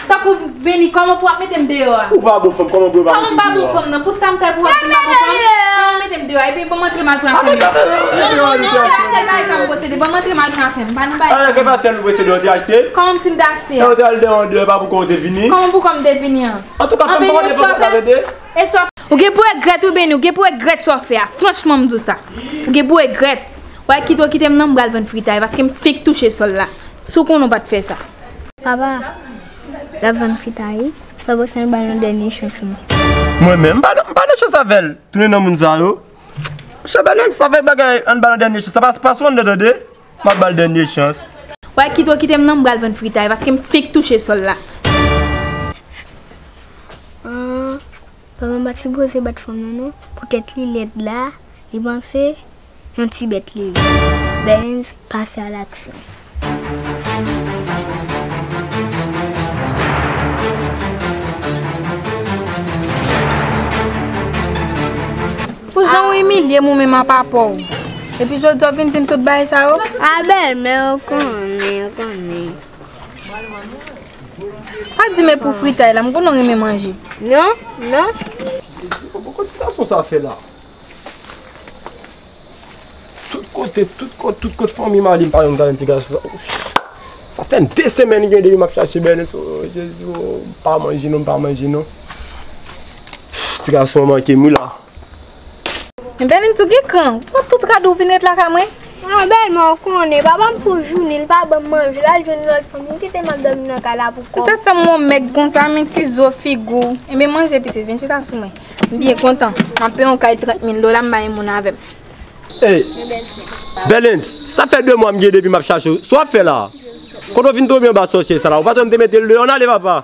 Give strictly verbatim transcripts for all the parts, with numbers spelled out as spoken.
Tankou Beni, kòman pou w ap mete m deyò a? Ou pa bon fanm, kòman pou yo pa mete w deyò a? Kòman m pa bon fanm nan? Pou sa m fè pou w ap di m pa bon fanm? Kòman w mete m deyò a? Epi bon, m antre m al pran fèm. Antre m al pran fèm. Non, non, non, se sèl bagay sa m posede. Bon, m antre m al pran fèm. M pa nan bagay. Antre, se pa sèl ou posede, ou te achte? Kòman m si m te achte a? Ou te al deyò, deyò, pa pou kò ou te vini? Kòman pou kò m te vini an? Antouka, fanm pa konn de fanm sa vle di. E sa. Ou gen pou regrèt wi Beni, ou gen pou regrèt sa w fè a. Franchman, m di w sa. Ou gen pou regrèt. Wè, kite w kite m nan, m pral vann fritay, paske m fenk touche sòl la. Si w konnen w pa t fè sa. Papa, l ap vann fritay, wi. Papa, se yon ba l yon dènye chans, non. Mwen menm, m pa nan, m pa nan chans avè l. Tounen nan moun sa yo. Chè Bèlens, sa fè bagay, ann ba l yon dènye chans. Sa pa, pa sou anndan, tande. M ap ba l dènye chans. Wè, kite w kite m nan, m pral vann fritay, paske m fenk touche sòl la. Ah, papa m pa t sipoze bat fanm nan, non. Poutèt li lèd la, li panse yon ti bèt li ye. Bèlens, pase a laksyon. Pou jan w imilye m ou menm apa pa w. Epi jodi a w vin di m tout bagay sa yo? A bèlmè, ou konnen, ou konnen. Pa di m e pou fritay la, m konnen w renmen manje. Non, non. Poko ti gason sa fè la. Tout kote, tout kote, tout kote fanmi m ale, m pa janm gade ti gason sa. Sa fè de semèn gen depi m ap chache Bèlens. O Jezi, o, m pa manje non, m pa manje non. Ti gason an manke m wi la. Men Bèlens ou gen kran. Ou pran tout rad ou vin ret lakay mwen. Ah, bèlmè, ou konnen, papa m fou jounen, li pa ban m manje, l al jwenn lòt fanm, li kite m ap dòmi nan kay la pou kò m. Sa fè m yon mèg konsa, men ti zo figi w. Enben manje pitit, vin chita sou mwen. M byen kontan. M ap peye yon kay trant mil dola, m ba yon moun avè m. Ey, Bèlens, sa fè de mwa m gen depi m ap chache w. Sa w ap fè la? Kote w vin tonbe anba sòsyè sa la? Ou pa t wè m te mete l deyò? Ann ale, papa.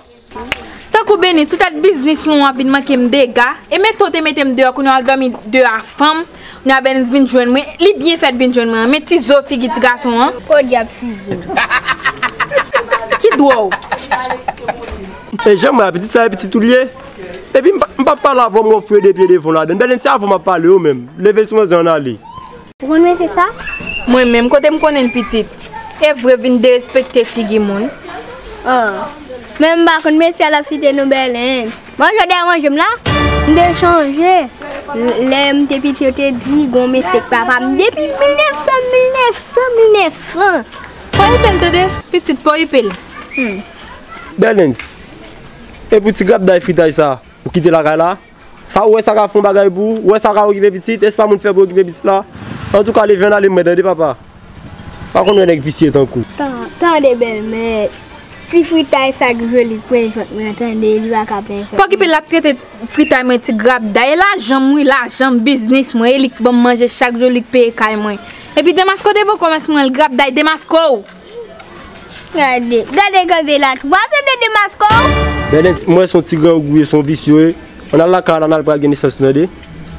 Tankou Bèlens, sou tèt biznis mwen w ap vin manke m dega. E mete w te mete m deyò, kounye a w al dòmi deyò a fanm. Kounye a Bèlens vin jwenn mwen. Li byen fèt vin jwenn mwen an. Men ti zo figi ti gason an. Podyab figi w. Ki dwòl. E jan m wè a, pitit sa e pitit ou l ye? Epi m pa, m pa pale avè w, m wè w fouye de pye devan w ladann. Bèlens, se avè w m ap pale wi menm. Leve sou manzè, ann ale. Ou konn mete sa? Mwen menm, kote m konnen l pitit? E vre vin derespekte figi moun. Oh. Men m pa konn mesye a l ap site non Bèlens. Manje w deranje m la. M te chonje. Lè m te piti, yo te di, gon mesye k papa m depi mil nèf san, mil nèf san, mil nèf san. Pòyipe l tande, pitit, pòyipe l. Hmm. Bèlens, e pou ti grapday fritay sa, ou kite lakay la? Sa ou wè sa ka fè yon bagay pou ou? Ou wè sa ka okipe pitit? E sa moun fè pou okipe pitit la? Antouka, leve ann ale m wè tande papa. Pa konn wè nèg visye tankou. Tan-, tande bèlmè. Ti fritay sa k joli k plen vant mwen an tande, li pa ka plen vant mwen. Pa okipe l, l ap trete fritay mwen ti grapday. E lajan m wi, lajan m, biznis mwen. E li k ban m manje chak jou, li k peye kay mwen. Epi demaske w devan kòmès mwen, grapday, demaske w. Gade, gade kanpe la tou. W ap tande demaske w? Bèlens, m wè se yon ti grangou ye, se yon visye w ye. Ann al lakay la, ann al pral gen nesans tande.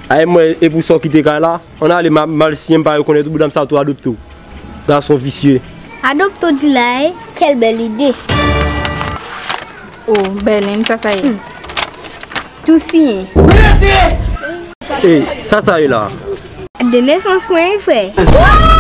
Ay, m wè, e pou sa w kite kay la, ann ale, m a, m al siyen, m pa rekonèt ou, bouda m sa tou adopte w. Gason visye. Adopte w di la, e? Quelle belle idée. Oh, Bèlens, sa sa ye. Hmm. Tou siyen. E, sa sa ye la? De nesans mwen, wi, frè.